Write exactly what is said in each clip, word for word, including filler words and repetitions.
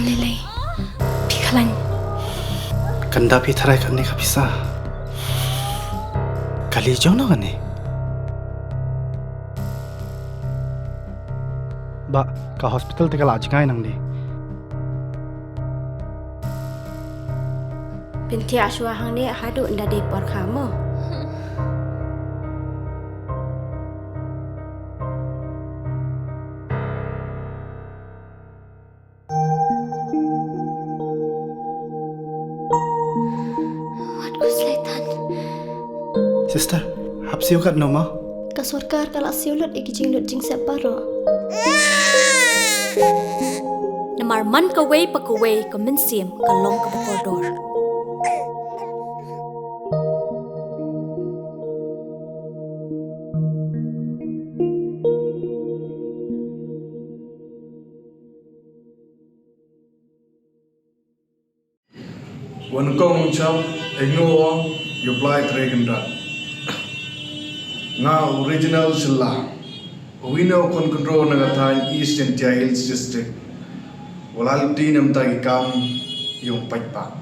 Lei lei. Phi khlañ. Kanda phi tharai kane ka pisa. Kali jong no kane. Ba ka hospital te ka la jngai nang di. Pynthia shuwa hangne haduh nda dei por kha mo. Wat ku slaitan. Sister, hap siew kat no ma? Ka sorkar ka la siew lut i ki jinglut jingsep baroh. Namar man kawei pa kawei ka mynsiem ka long kaba kordor. Wa nyngkong chap, e nga u Yoplai Tre Kynrad. Nga u Reginald Shylla, uwi na u khon khynroo na ka thaiñ East Jaintia Hills District, wa la luti na bynta ki kam yong paidbah.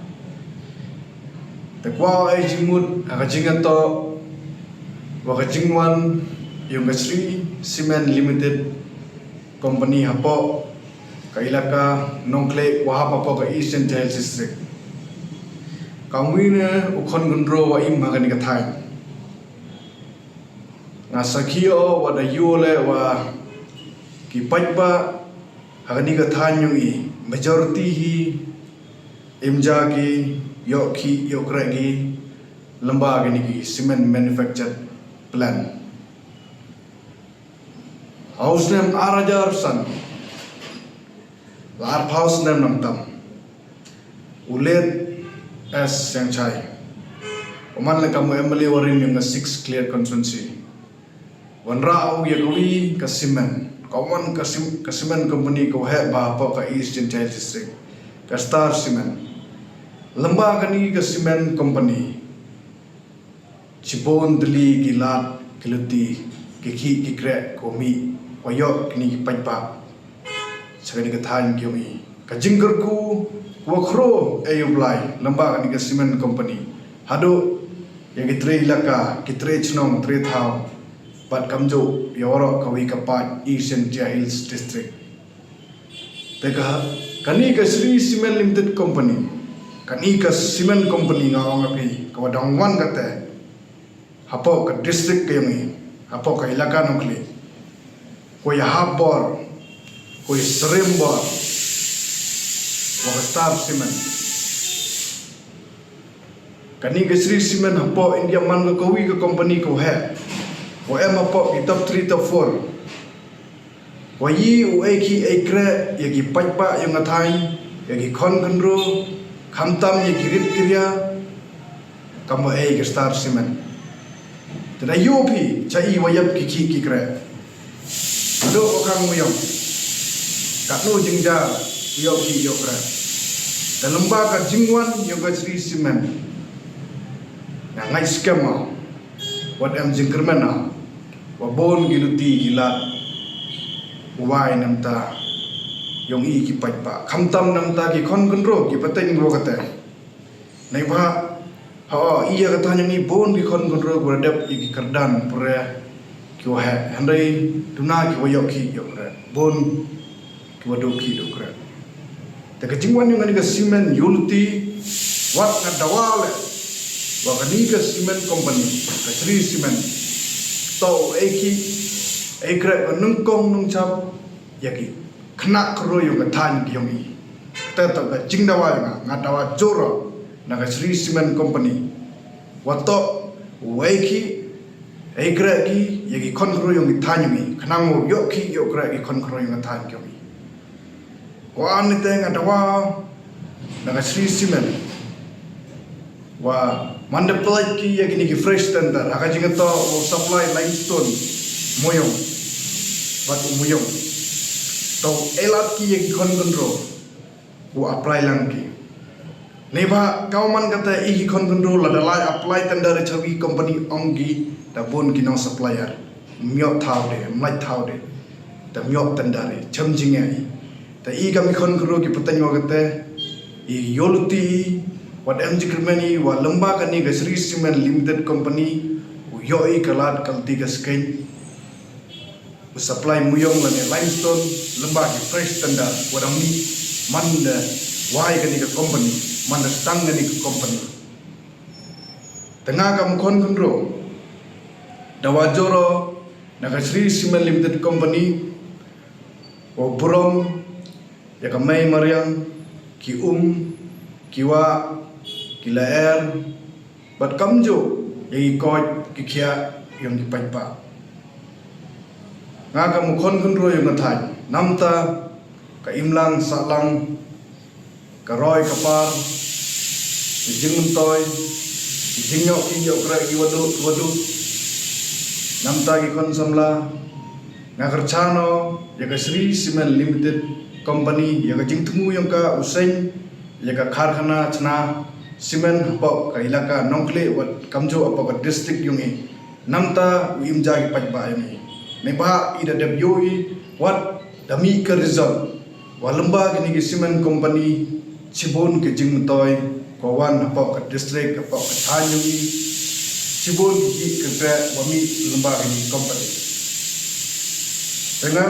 Te kwah e jingmut ha ka jingatoh wa ka jingwan yong ka Shree Cement Limited Company hapoh ka ilaka Nongkhlieh wa hap hapoh ka East Jaintia Hills District. Kam uwi na u khon khynroo wa im ha kani ka thaiñ. Nga sakhi o wa da yoo le wa ki paidbah ha kani ka thaiñ yong i, majority hi im ja ki, yoh khih yoh kreh ki lyngba kini ki cement manufactured plant. Ha u snem ar hajar san, la arphaw snem nang tam, u late S Sangchai, u man le kam u M L A warim yong ka Six Khliehriat Constituency, wanrah u ya kawi ka cement, ka wan ka cem-, ka cement company ka waheh bha hapoh ka East Jaintia Hills District, ka Star Cement. Lyngba kani ka cement company, chibun tylli ki lad ki luti, ki khih ki kreh ka mih, wa yoh kini ki paidbah cha kani ka thaiñ ki yong i. Ka jingkyrkhu wa khroo e Yoplai lyngba kani ka cement company haduh ya ki tre ilaka, ki tre chnong, tre thaw, bad kamjooh ya waroh kawi ka paid East Jaintia Hills District. Te ka, kani ka Shree Cement Limited Company, kani ka cement company nga ong ha phi, ka wa dang wan kate hapoh ka district ka yong i, hapoh ka ilaka Nongkhlieh, ko ya hap bor, ko ya syriem bor wa ka Star Cement. Kani ka Shree Cement hapoh India man ka kawi ka company ka waheh, wa em hapoh ki top three, top four. Wa i u e khih e kreh ya ki paidbah yong ka thaiñ, ya ki khon khynroo, khamtam ya ki rit ki ria, kam wa e ka Star Cement. Te da yoo phi cha i wa yap ki khih ki kreh. Haduh wa khang wa yong, katnu jingjar, yoh khih yoh kreh. Te lyngba ka jingwan yong ka Shree Cement, nga ngait skhem o, wat em jingkyrmen o, wa bun ki luti ki lad u wai na bynta yong i ki paidbah, khamtam na bynta ki khon khynroo ki pateng wa kate. Neibhah, ha, i ya ka thaiñ yong i bun ki khon khynroo ki wa dep ya ki kyrdan puræ ki waheh, hynrei duna ki wa yoh khih yoh kreh, bun ki wa duh khih duh kreh. Te ka jingwan yong kani ka cement yoh luti, wat nga dawa le wa kani ka cement company, ka Shree Cement, toh u e khih e kreh ka nyngkong nyngchap ya ki khynnah khynroo yong ka thaiñ ki yong i. Te toh ka jingdawa yong nga, nga dawa joor o na ka Shree Cement Company, wa toh u e khih e kreh ki ya ki khon khynroo yong ki thaiñ yong i, khnang wow yoh khih yoh kreh ki khon khynroo yong ka thaiñ ki yong i. Wa nite nga dawa na ka Shree Cement, wa man da pynlait ki ya kini ki fresh tender ha ka jingatoh wow supply limestone, mooyong bad u mooyong, toh e lad ki ya ki khon khynroo wow apply lang ki. Neibhah kam man kate i ki khon khynroo lada lai apply tender i cha wi company, ong ki da bun ki nong supplier, ym yoh thaw de, ym lait thaw de, da ym yoh tender i, chem jingeh i. Te i kam i khon khynroo ki pateng wa kate, i yoh luti i, wat em jingkyrmen i, wa lyngba kani ka Shree Cement Limited Company, u yoh i ka lad ka lynti ka skeiñ, u supply mooyong lane limestone, lyngba ki fresh tender, wa dang mih, man da wai kani ka company, man da tang kani ka company. Te nga kam khon khynroo, da wa jooh ro, na ka Shree Cement Limited Company, wa burom, ya ka mei mariang, ki um, ki wah, ki laer, bad kamjooh, ya ki koit, ki khiah, yong ki paidbah. Nga kam u khon khynroo yong ka thaiñ, namta, ka imlang sahlang, ka roi ka par, ki jingmyntoi, ki jingyoh ki yoh kreh ki wa dooh, ki wa dooh. Namta ki khon samla, nga kyrchan o, ya ka Shree Cement Limited Company, ya ka jingthmu yong ka u seng, ya ka karkhana chna cement hapoh ka ilaka Nongkhlieh wat kamjooh hapoh ka district yong i. Namta u im ja ki paidbah yong i. Neibhah i da dep yoh i, wat da mih ka result. Wa lyngba kini ki cement company, chibun ki jingmyntoi, ko wan hapoh ka district, hapoh ka thaiñ yong i, chibun ki ki kreh wa mih lyngba kini ki company. Te nga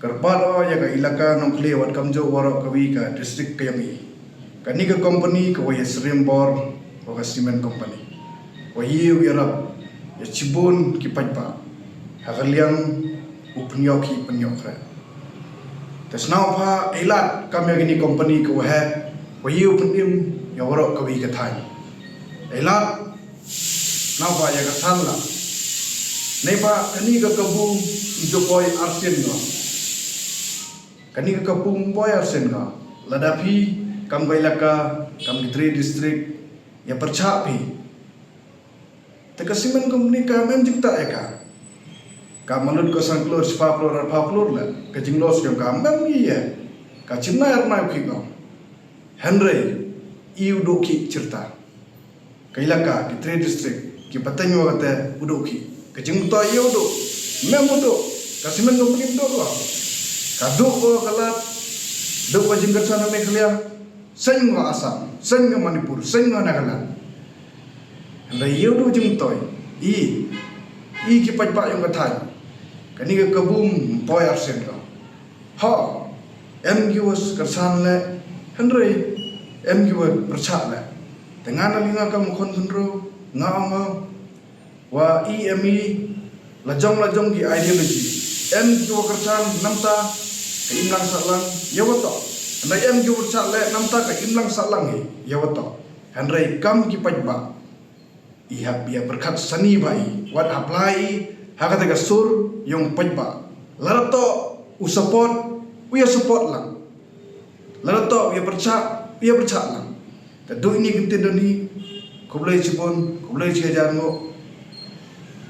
kyrpad o ya ka ilaka Nongkhlieh wat kamjooh waroh kawi ka district ka yong i. Kani ka company ka wa ya syriem bor, wa ka cement company. Wa ye u yarap, ya chibun ki paidbah. Ha ka liang u pynyoh ki pynyoh kreh. Te sngewbha, e lad kam ya kini company ka wa heh, wa ye u pynim, ya waroh kawi ka thaiñ. E lad, sngewbha ya ka than la. Neibhah kani ka kabu, ym ju poi arsien ko. Kani ka kabu ym poi arsien ko. Lada phi, kam ka ilaka, kam ki tre district, ya pyrchah phi. Te ka cement company ka mem jingtah ya ka. Ka malut ko san klur, chiphaw klur, arphaw klur le. Ka jingloss yong ka mem i ya. Ka chimnai arnai u khih ko. Hynrei, i u dooh khih chirta. Ka ilaka, ki tre district, ki pateng wa kate u dooh khih. Ka jingmyntoi ya u dooh. Mem u dooh. Ka cement company u dooh ko. Ka dooh ko ka lad. Dooh ko jingkyrchan na Meghalaya. Seng ko Assam, seng ko Manipur, seng ko Nagaland. Hynrei ye u dooh jingmyntoi, i, i ki paidbah yong ka thaiñ. Kani ka kabu ym poi arsien ko. Ha, em ki wa kyrchan le, hynrei, em ki wa pyrchah le. Te nga na li nga kam u khon khynroo, nga ong o, wa i em i, lajong lajong ki ideology. Em ki wa kyrchan namta, ka imlang sahlang, ya wa toh. Hynrei em ki wa pyrchah le namta ka imlang sahlang hi, ya wa toh. Hynrei kam ki paidbah. I hap ya pyrkhat sani bha i, wat hap lai i, ha kata ka sur, yong paidbah. Lada toh, u support, u ya support lang. Lada toh, u ya pyrchah, u ya pyrchah lang. Te dooh ini ki ktien dooh ini, khublei chibun, khublei chi hajar nguh,